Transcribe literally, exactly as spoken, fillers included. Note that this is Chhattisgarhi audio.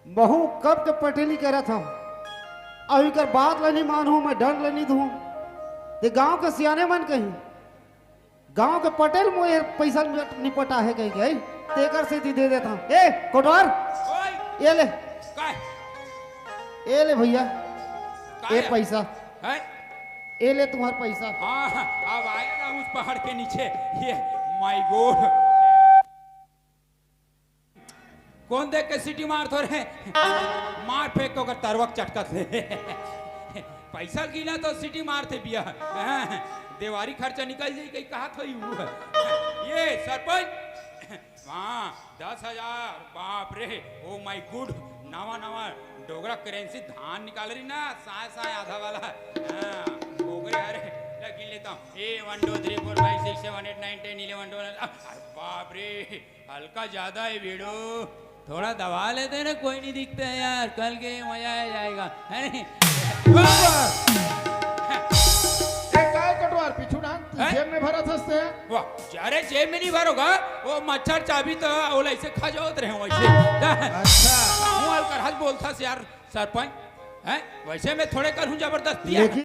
बहू कब के पटेली करत हव, अउ इकर बात ल नी मानहूं, मैं डंड ल नी दूं। ते गांव के सियाने मन कही, गांव के पटेल मोहे पैसा नि पटा हे कहिके, तेकर सेती दे देत हंव। ए कोटवार, ओए! ये ले। काय? ये ले भैया, काय ये है? पैसा। हैं? ये ले तुम्हार पैसा। हाँ, अब आया ना उस पहाड़ के नीचे। ये, my God। कोन देख के सीटी मारत हो रे? मार फेंक के ओकर तरवक चटकत हे। पैसा गिना तो सीटी मारथे बिया। देवारी खर्चा निकल जाई कही कहत होई उ। ये सरपंच, हाँ, दस हजार, बाप रे, oh my God, नवा नवा डोगरा करेंसी धान निकाल रही ना, साय साय आधा वाला। हाँ, ओकरे हरे, ला गिन लेता हूँ। ए, one, two, three, four, five, six, seven, eight, nine, ten, eleven, twelve, अरे बाप रे, हल्का ज्यादा है भिड़ू, थोड़ा दबा लेते ना, कोई नहीं दिखता है यार, कल के मजा आ जाएगा, है नहीं? ए, काय कोटवार, पीछू डांग, हैं? जेब में भरत हस ते? वाह, अरे जेब में नहीं भरोगा, वो मच्छर चाबी तो ओला ऐसे खा जावत रहे वैसे। अच्छा। मुंह हल्का हाथ बोलता से यार सरपंच, हैं? वैसे मैं थोड़े करूं जबरदस्ती यार। लेकिन